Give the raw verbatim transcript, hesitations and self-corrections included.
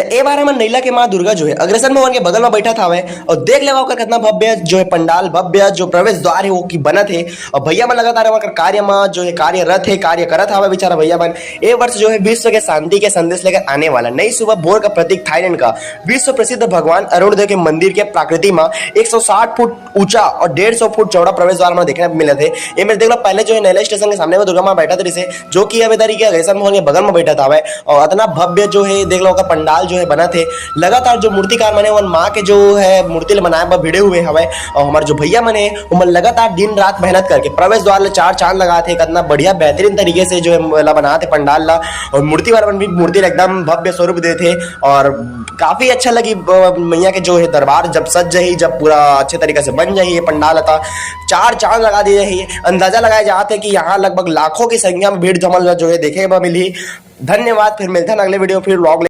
ए बार हमन नैला के माँ दुर्गा जो है अग्रसेन भवन के बगल में बैठा था हवे, और देख लेवा ओकर कितना भव्य जो है पंडाल, भव्य जो प्रवेश द्वार है वो की बनत है। और भैया मन लगातार ओकर कार्य में जो है कार्यरत है, कार्य करत हवे बेचारा भैया मन। ए वर्ष जो है विश्व के शांति के संदेश लेकर आने वाला नई सुबह भोर का प्रतीक थाईलैंड का विश्व प्रसिद्ध भगवान अरुण देव के मंदिर के प्राकृति में एक सौ साठ फुट ऊंचा और डेढ़ सौ फुट चौड़ा प्रवेश द्वार में देखने को मिलत है। ये मेर देख लो, पहले जो है नैला स्टेशन के सामने में दुर्गा माँ बैठा रहिसे, जो कि अब इधर ही के अग्रसेन भवन के बगल में बैठा था हवे। और इतना भव्य जो है देख लो ओकर पंडाल जो है बनत है। लगातार जो मूर्तिकार मन हे ओमन माँ के जो है मूर्ति ल बनाए बर भिड़े हुए हवे। और हमारे जो भैया मन हे ओमन लगातार दिन रात मेहनत करके प्रवेश द्वार ले चार चांद लगात हे। कितना बढ़िया बेहतरीन तरीके से जो है ला बनात हे पंडाल ला। और मूर्ति वाला मन भी मूर्ति ला एकदम भव्य स्वरूप देत हे। और काफी अच्छा लगी अ, मैया के जो है दरबार जब सज जाही, जब पूरा अच्छे तरीके से बन जाही ये पंडाल, त चार चांद लगा दिए जाही। अंदाजा लगाए जात है कि यहाँ लगभग लाखों की संख्या में भीड़ जमल जो है देखे बर मिलही। धन्यवाद, फिर मिलते हैं अगले वीडियो, फिर व्लॉग